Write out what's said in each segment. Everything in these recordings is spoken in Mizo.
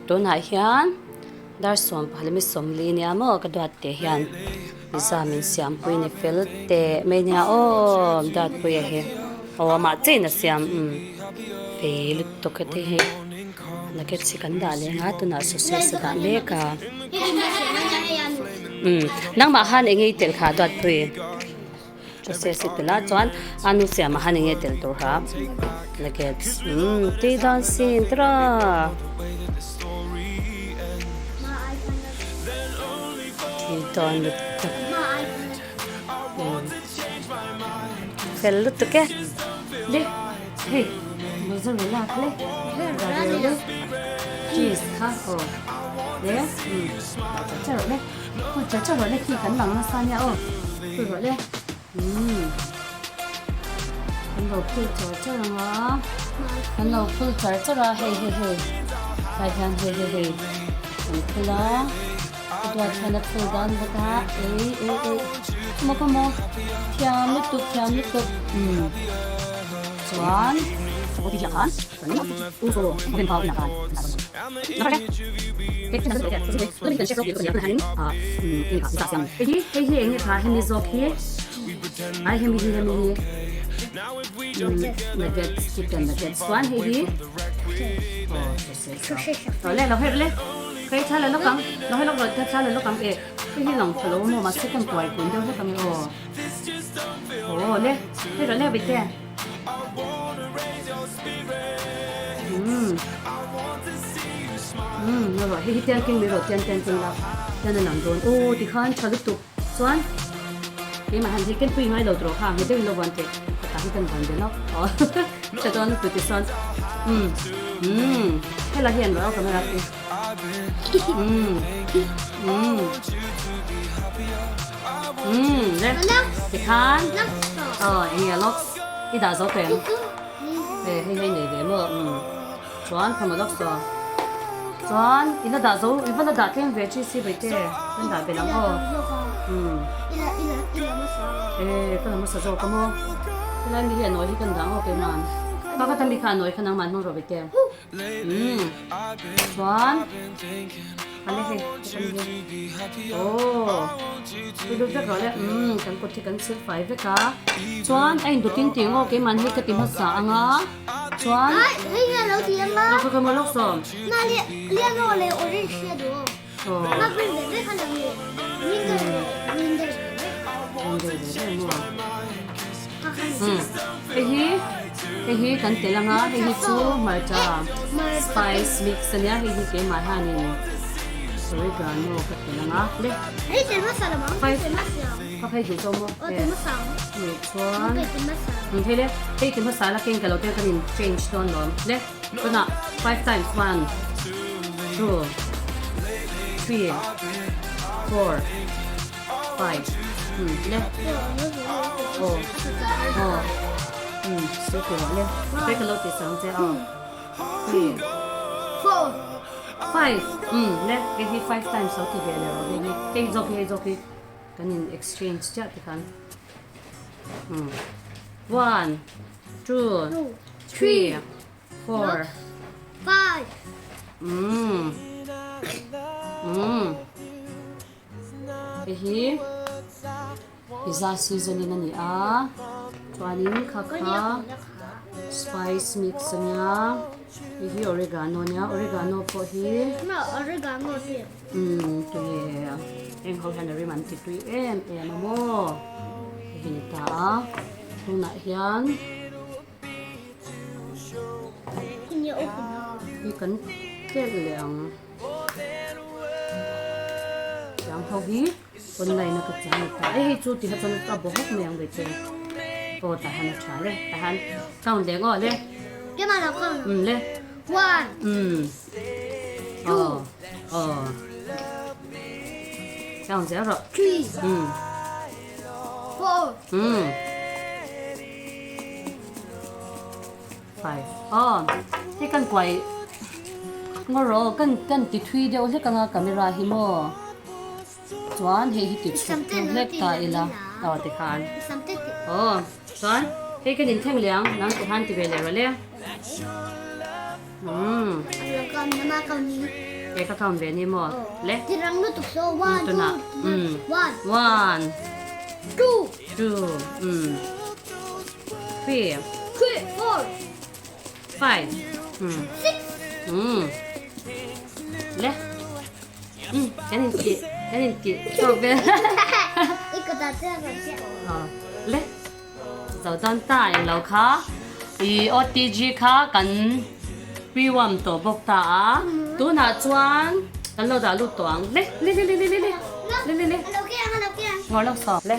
Tunah hian dar sawmpahnih leh mi sawmli nia maw ka duat teh hian pizza min siampui ni fel teh mai nia aw duatpuia hi aw amah chiahin a siam umm fei lutuk heti hi nuggets hi kan dah leh ang a tunah sausage a dah mek a umm nangmah khan eng nge i telh kha duatpui. Sausage i tel a chuan a nu siamah khan enge tel tur kha nuggets umm tui dawn sin tiraw tui dawn lutuk umm fel lutuk e le hei mozzarella kha le le cheese kha aw le umm char rawh le. Phul char char rawh le khi kan lang nasa nia aw phul rawh le umm kan lo phul char char ang a kan lo phul char char a hei hei hei tlai hian hei hei hei kan phul a ka duat hian a phul dan bawk a ei ei ei maw ka maw thiam lutuk thiam lutuk umm chuan Hei hi enge kha hemi zawk hi ai hemi hi hemi hi nuggets chicken nuggets chuan hei hi aw le lo her le hei thla la lawk ang lo her lawk rawh thla la lawk ang e hei hi lang tha lo maw mahse kan kuai kun deuh hlek ang e aw aw le hei rawh le bite. Umm rawh hei hi tiang keng mai rawh tiang tiang keng la tiang a lang dawn aw tikhan tha lutuk chuan keimah han hei ken pui ngai lo tawh kha nge deuhin lo vuan teh ka tah hi kan vuan ve lawk aw tha dawn lutuk tichuan umm umm helai hi an rawh a camera khi umm umm umm le tikhan aw eng nge lawk i dah zo tawh em e hei hei nei ve maw umm. Chuan thawmhnaw lawk saw. Chuan i la dah zo i va la dah tlem ve chi si bai te kan dah belh ang aw. Umm. E ka la hmasa zawk a maw. Helai mi hi a nawi hi kan dah ang aw keiman. Ka ka ta mi kha a nawi kha nangmah hmang rawh bai te. Umm. Chuan ale hei heta mi hi. Aw. Tui lut vek rawh le. Umm kan kut hi kan chhilh fai vek a. Chuan a indutin tih ang aw keiman hei ka ti hmasa ang a. Chuan Lawk ka maw lawk sawm. Hei hi hei hi kan tel anga hei hi chu hmarcha spice mix ania hei hi keimah hianin oregano ka tel anga le Ka phei duh zawk maw? Nih chuan hei le hei ti hmasa la keng ka lo te kan in change dawn lawm le tunah five times one two three four five le aw aw chu ti rawh le hei ka lo ti sang che aw three four five le hei hi five times lo ti ve leh rawh hei hi hei zawk hi hei zawk hi. Kan in exchange chiah ti khan umm one two three four five umm umm hei hi pizza seasoning a ni a chuanin kha kha spice mix a nia hei hi oregano a nia oregano pawh hi Umm tui eng ho hian a rim an ti tui em em a maw hei hi ni ta a tunah hian hi kan tlek leh ang tiang ho hi online a ka chang ni ta e hei chu ti kha chuan a bo hawk mai ang ve che aw tah hian a tha le tah hian count leh ngawh le umm le umm. Aw aw Chang zel rawh. Three. Um. Four. Um. Five. Aw hei kan kuai ngaw rawh kan kan ti thui deuh hlek anga camera hi maw chuan hei hi ti chhuk deuh hlek ta ila aw tikhan aw chuan hei kan inthleng leh ang nang tikhan ti ve leh rawh le. Umm. E ka count ve ni maw? Le. Tirang lutuk so one two three one. One. Two. Two. Three. Three four. Five. Six. Le. Kan in ti kan in ti chhuak vel. I kut ah chuan rawn chiah. Le. Zo dawn ta eng lo kha i OTG kha kan pre-warm tawh bawk ta a, tunah chuan kan lo dah lut tawh ang. Le le le le le le le le le. Ngawr lawk saw. Le.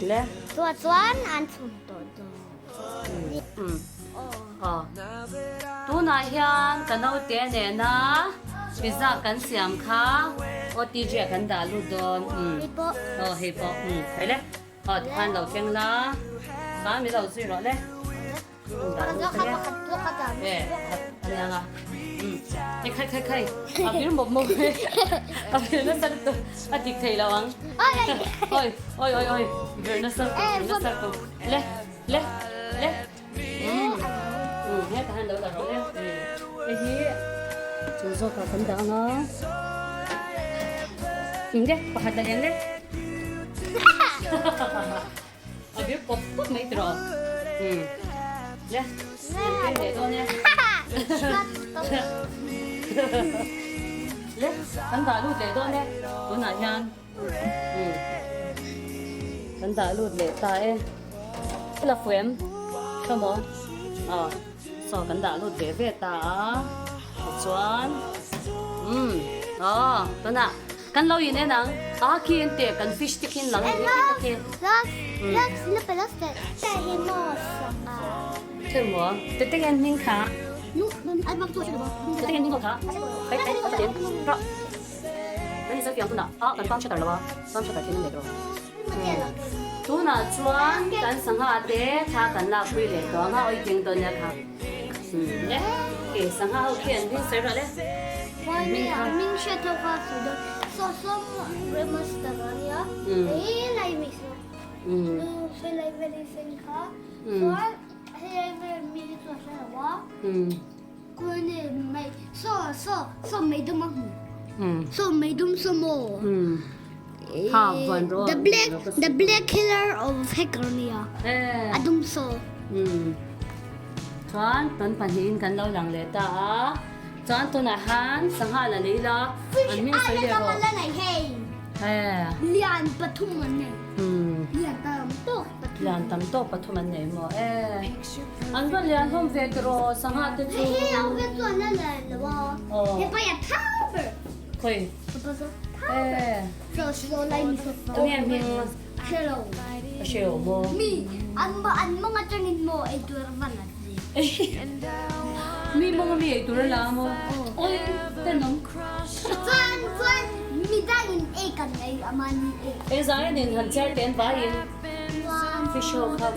Le. Chuan chuan an chhun tawh dawn. Aw. Tunah hian ka naute nena pizza kan siam kha OTG ah kan dah lut dawn. Hei pawh. Aw hei pawh. Hei le. Aw tikhan lo keng la. Kha mi lo zui rawh le. An dah lut ang e. E khat a nia nga. Hei khai khai khai. A vir mawp mawp mai. A vir nasa lutuk. A dik thei lo ang. Oi oi oi oi. Vir nasa lutuk vir nasa lutuk. Le le le. Umm hetah hian lo la rawh le. Hei hi chu zawkah kan dah ang a. Eng le pakhat la lian le. A bir pawp pawp mai tiraw. Umm le kan keng leh dawn e. Le kan dah lut leh dawn e tunah hian. Umm kan dah lut leh ta e. La fuem hlawm aw. Aw saw kan dah lut ve ve ta a tichuan umm aw tunah kan lo in en ang a khi en teh kan fish te khi an lang ang e khi Thei maw te te ngen hming kha te te ngen hming kha kai kai kai rawh Kan insawi fiam tunah a kan pam shutter lo a, pam shutter khi an let rawh. Tunah chuan kan sangha te thla kan lak pui leh tawh ang a, awi keng dawn nia kha. Le, ke sangha ho khi an hming sawi rawh le. Hming kha. Hming hriat ho kha sawi dawn. Saw sawm Grandmaster a nia, hei lai mi saw. Hei lai vel hi sen kha. Chuan hei lai vel mi hi chu a hre lo a. The black the black killer of hacker nia a dum saw. Chuan kan pahnihin kan lo lang leh ta a, chuan tunah han sangha la nei la an hming sawi leh rawh. Lian pathum an nei. Lian tam tawk pathum. Lian tam tawk pathum an nei maw e. An va lian hlawm ve tiraw sangha te chu. Hei ho hian chuan a lian lo a. Hepa hian thau ber. Khawi. Hepa chu thau ber. Saw saw lai mi saw. Tunge hming? A hre lo. A hre lo maw? Mi an an mawng atangin maw ei tur a van an ti. Mi mawng a mi ei tur a la maw? Awi tenawm. Chuan chuan midangin ei kan ei a mahni ei. Eng zai nen han chhiar te an vaiin. Fish ho kha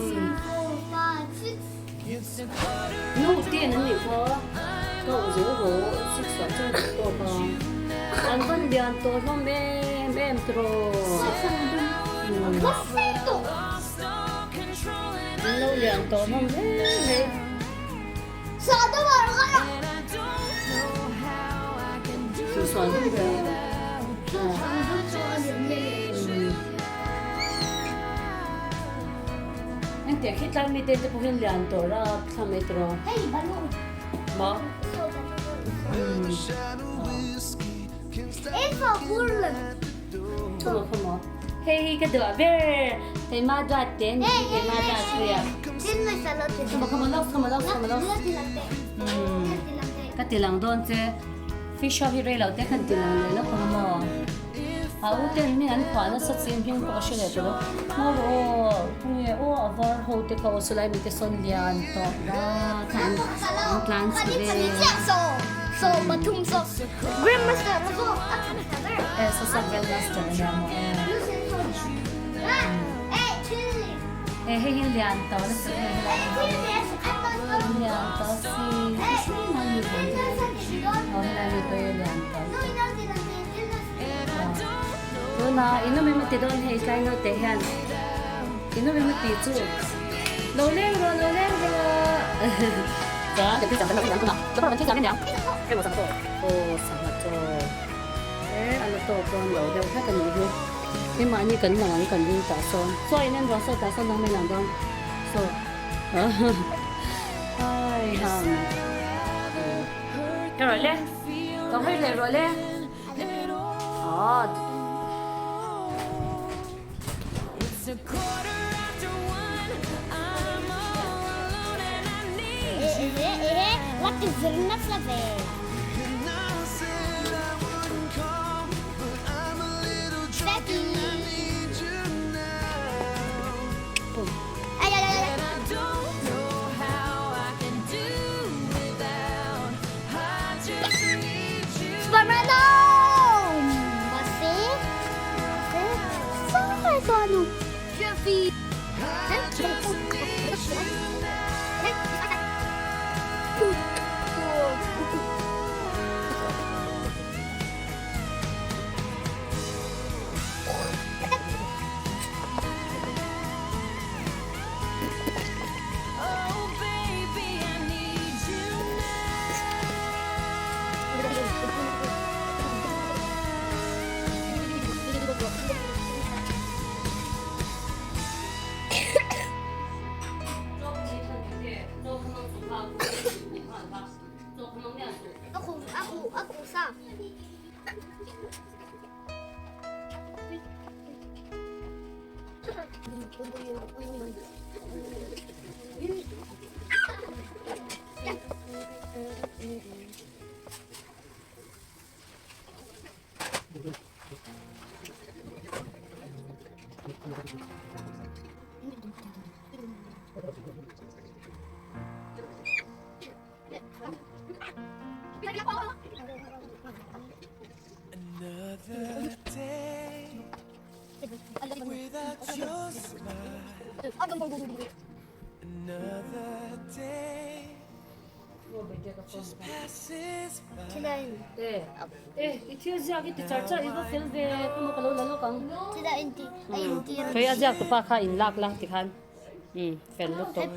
Nu ten an nih kha ka awm zel rawh six ah chuan ka tawp a an van lian tawh hlawm em em tiraw an lo lian tawh hlawm em em. Engtiang khi tlai mite te pawh hian lian tawh ra thla mai tawh maw? Khawmaw khawmaw hei hi ka duah ber keimah duat te ani hi keimah duat puia khawmaw khawmaw lawk khawmaw lawk khawmaw lawk ka ti lang dawn che fish ho hi rei lo te khan ti lang leh lawk ang maw a u ten hming an phuah nasa chi hming pawh ka hre leh tawh lo maw aw tunge aw a var ho te kha aw saw lai mite sawn lian tawh va kha an an tlan chhe ve. E saw saw grandmaster a nia maw e. E hei hi lian tawh lutuk hei helai lian tawh si hring a mi pawh aw helai mi pawh hi lian tawh tunah in awm emaw ti dawn hei tlai naute hian in awm emaw tih chu lo leng rawh lo leng rawh chuan. Hei maw sangha chaw? Aw sangha chaw. E a la tawk dawn lo deuh hlek a nih hi. Keimahni kan lang ang kan ring tah sawn. Chaw in en rawh saw tah sawn nang mai lang dawn. Saw. Ai ham. Ka rawh le. Ka hawi leh rawh le. Aw. I thil ziak i ti char char i va fel ve ka maw ka lo la lawk ang. Kei a ziak tupa kha in lak la tikhan fel lutuk.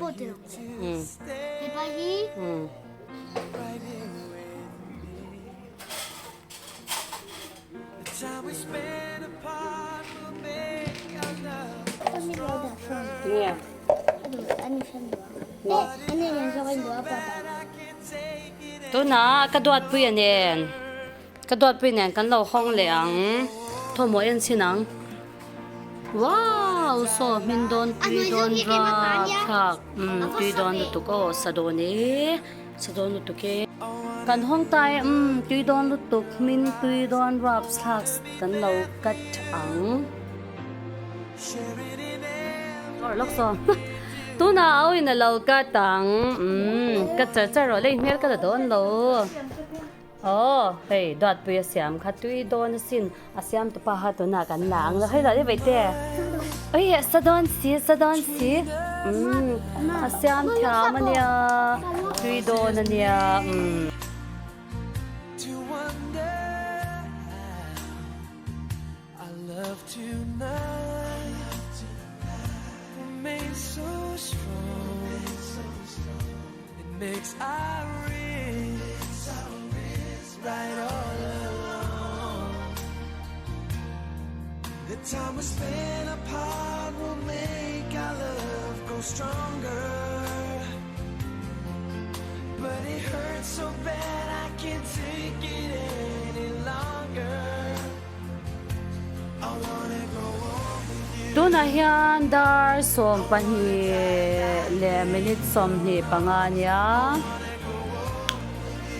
Tinge? Tunah ka duatpuia nen ka duatpui nen kan lo hawng leh ang thawmhnaw en chhin ang wow saw hmin dawn tui dawn rapthlak umm tui dawn lutuk aw sa dawn e sa dawn lutuk e kan hawng ta e umm tui dawn lutuk hmin tui dawn rapthlak kan lo cut ang. Lawk saw tunah au in a lo cut ang umm ka char char rawh lei hmel ka la dawn lo aw hei duatpui a siam kha tui dawn asin a siam tu pa kha tunah kan la ang lo hei lah deuh te ui a sa dawn si a sa dawn si umm a siam thiam ania tui dawn ania umm. I love tonight remains so strong It makes our wrists right all along The time we spend apart will make our love grow stronger But it hurts so bad I can't take it any longer Tunah hian dar 12 leh minute 25 a nia.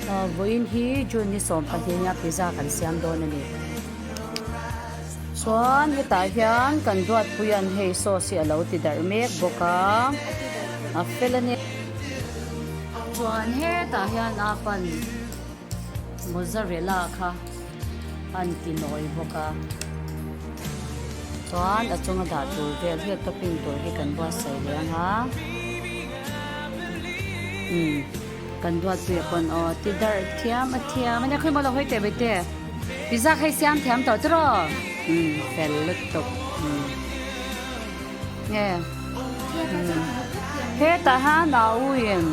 Vawiin hi June ni 12 nia pizza kan siam dawn a ni. Chuan hetah hian kan duatpuia'n hei sauce hi a lo ti darh mek bawk a, a fel a ni. Chuan hetah hian a pan. Mozzarella kha an ti nawi bawk a, chuan a chunga dah tur vel hi a topping tur hi kan buatsaih leh ang a, umm kan duatpuia pawn aw ti darh thiam a thiam a nia khawi maw lo hawi teh mai te pizza kha i siam thiam tawh tiraw umm fel lutuk umm nge umm hetah hian a uiin.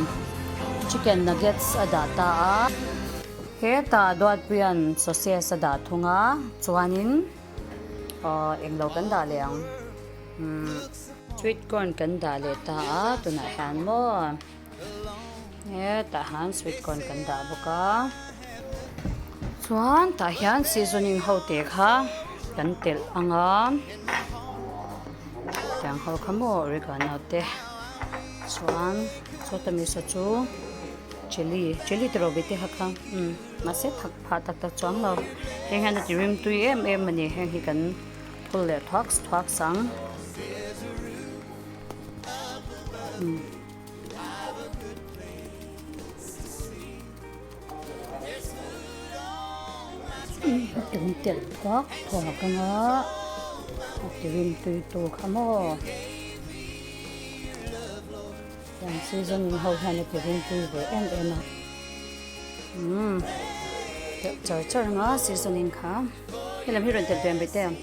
Chicken nuggets a dah ta a. Hetah Duatpuia'n sausage a dah thung a, chuanin aw englo kan dah leh ang. Umm sweet corn kan dah leh ta a, tunah hian maw hetah hian sweet corn kan dah bawk a. Chuan tah hian seasoning ho te kha kan telh ang a, tiang ho kha maw oregano te chuan sawta misa chu. Chilli chilli te rawh bete ha kha umm mahse thak phah tak tak chuang lo heng hian a ti rim tui em em a ni heng hi kan phul leh thuak thuak sang umm. Kan telh thuak thuak anga a ti rim tui tur kha maw. Tiang seasoning ho hian a ti ringpui ve em em a. Umm deuh char char anga seasoning kha helam hi rawn telh ve ang bete ang.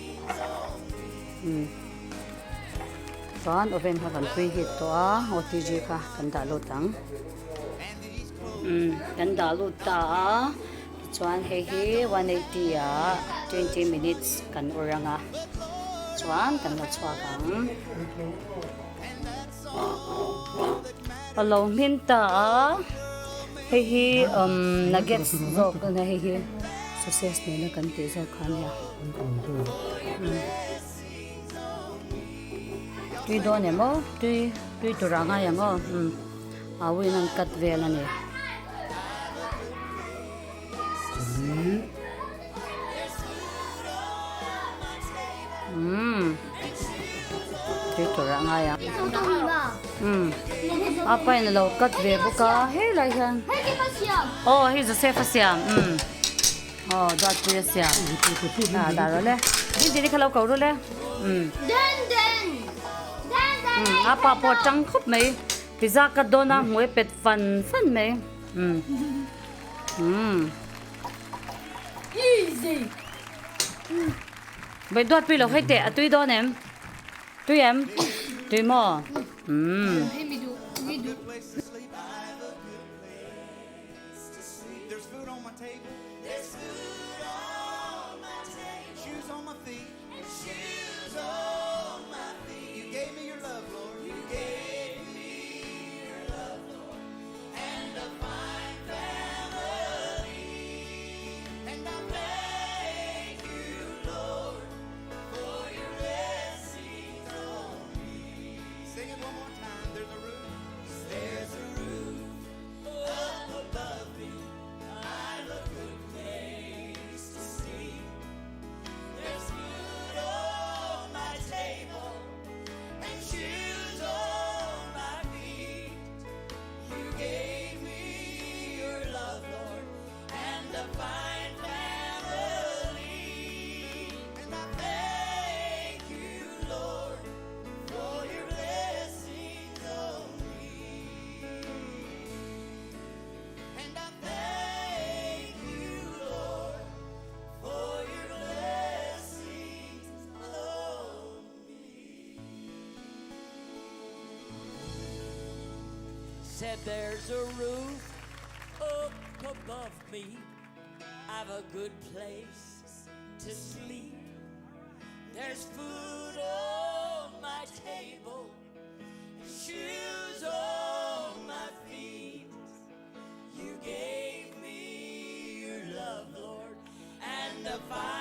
Umm chuan oven kha kan preheat tawh a OTG kha kan dah lut ang. Umm kan dah lut ta a tichuan hei hi 180 ah 20 minutes kan ur anga chuan kan la chhuak ang. A lo hmin ta a, hei hi umm nuggets zawk a nia hei hi sausage nena kan tih zawk kha a nia tui dawn em aw tui tui tur ah ngai ang aw umm a win an cut vel a ni. Umm tui tur ah ngai a umm a pa in alo cut ve bawk a helai hian aw hei Joseph a siam umm aw Duatpui a siam ah dah rawh le din din hi kha lo ko ru le umm a pa pawh a tang khawp mai pizza cut dawn a hmui a pet fan fan mai umm umm. Vawi duat pui lo hei teh a tui dawn em? Tui em? Tui maw? Umm. Said there's a roof up above me I've a good place to sleep There's food on my table and shoes on my feet You gave me your love, Lord, and a fine.